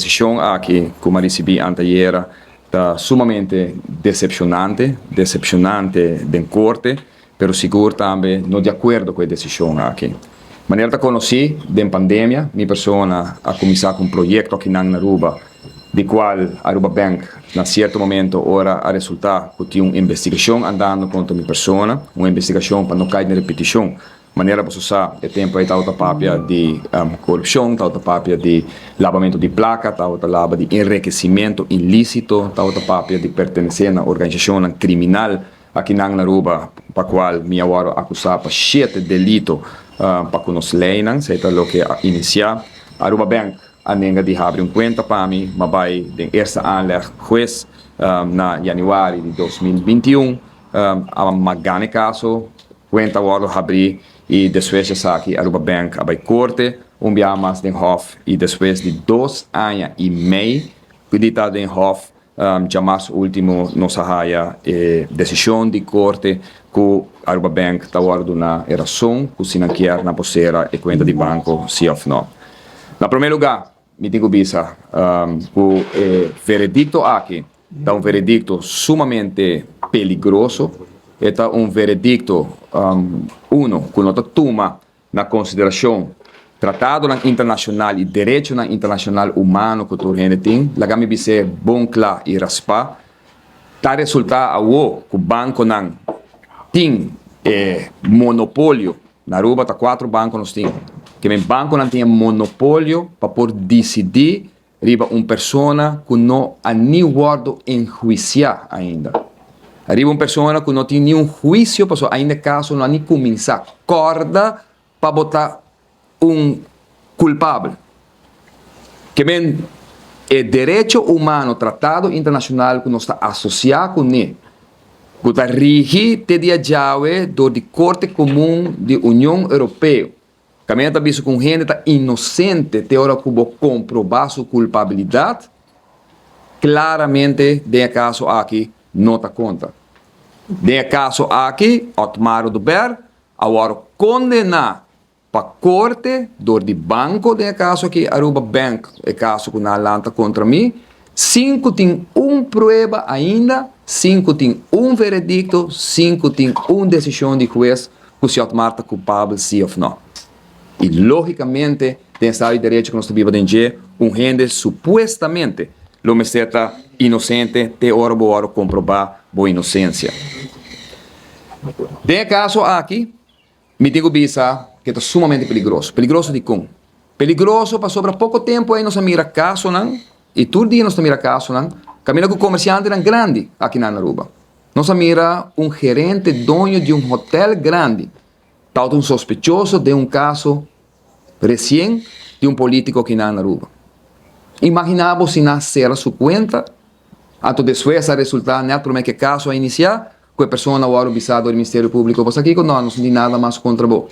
Desishon aki ku mi a risibí antayera ta sumamente desepshonante, desepshonante den korte, pero sigur tambe no di akuerdo ku e desishon aki. Manera ta konosí, den pandemia mi persona a kuminsá ku un proyekto akinan na Aruba, di kual Aruba Bank na sierto momento ora a resultá ku tin un investigashon andando kontra mi persona, un investigashon pa no kai den repetishon. Manera boso sa, e tempu ei tabata papia di korupshon, tabata papia di labamentu di plaka, tabata laba di enrekesimentu ilísito, tabata papia di pertenesé na organisashonnan kriminal akinan na Aruba, pa kual mi a wòrdu akusá pa shete delito pa ku nos leinan. Esei ta loke a inisiá. Aruba Bank a nenga di habri un kuenta pa mi, m'a bai den eerste aanleg hues na yanüari di 2021, a m'a gana e kaso. Kuenta wòrdu habrí i despues di esaki Aruba Bank a bai korte un biaha mas den hòf i despues di 2 aña i mei ku di ta den hòf, djamas último nos a haya e desishon di korte ku Aruba Bank ta wòrdu duna e rason ku si nan kier nan por sera e kuenta di banko si òf no. Na promé lugá mi tin ku bisa ku e veredikto aki ta un veredikto sumamente peligroso. E ta un veredikto uno ku no ta tuma na konsiderashon tratadonan internashonal i derechonan internashonal humano ku tur hende tin. Laga mi bis'é bon kla i raspá. Ta resultá awo ku bankonan tin e monopolio. Na Aruba ta kuatro banko nos tin. Ke men bankonan tin e monopolio pa por disidí riba un persona ku no a ni wòrdu enhuisiá ainda. Riba un persona ku no tin niun huisio pasobra ainda e kaso no a ni kuminsá. Kòrda pa bo ta un kulpabel. Ke men e derecho humano, tratado internashonal ku nos ta asosiá kuné, ku ta rigi te dia djawe dor di Korte Komun di Union Europeo, kaminda ta bisa ku un hende ta inosente te ora ku bo komprobá su kulpabilidat, klaramente den e kaso aki no ta konta. Den e kaso aki Otmar Oduber a wòrdu kondená pa korte dor di banko, den e kaso aki Aruba Bank, e kaso ku nan a lanta kontra mi, sin ku tin un prueba ainda, sin ku tin un veredikto, sin ku tin un desishon di hues ku si Otmar ta kulpabel si òf no. I lógikamente den estado di derecho ku nos ta biba den dje, un hende supuestamente lo mester ta inosente te ora bo wòrdu komprobá bo inosensia. Den e kaso aki mi tin ku bisa ku e ta sumamente peligroso. Peligroso dikon? Peligroso pasobra poko tempu ei nos a mira kasonan, i tur dia nos ta mira kasonan, kaminda ku komersiantenan grandi aki na Aruba. Nos a mira un gerente doño di un hotel grandi tabata un sospechoso den un kaso resien di un polítiko aki na Aruba. Imaginá bo si nan a sera su kuenta, anto despues a resultá nèt promé ku e kaso a inisiá ku e persona a wòrdu bisá dor di Ministerio Públiko, Bo sa kiko? No, nos no tin nada mas kontra bo.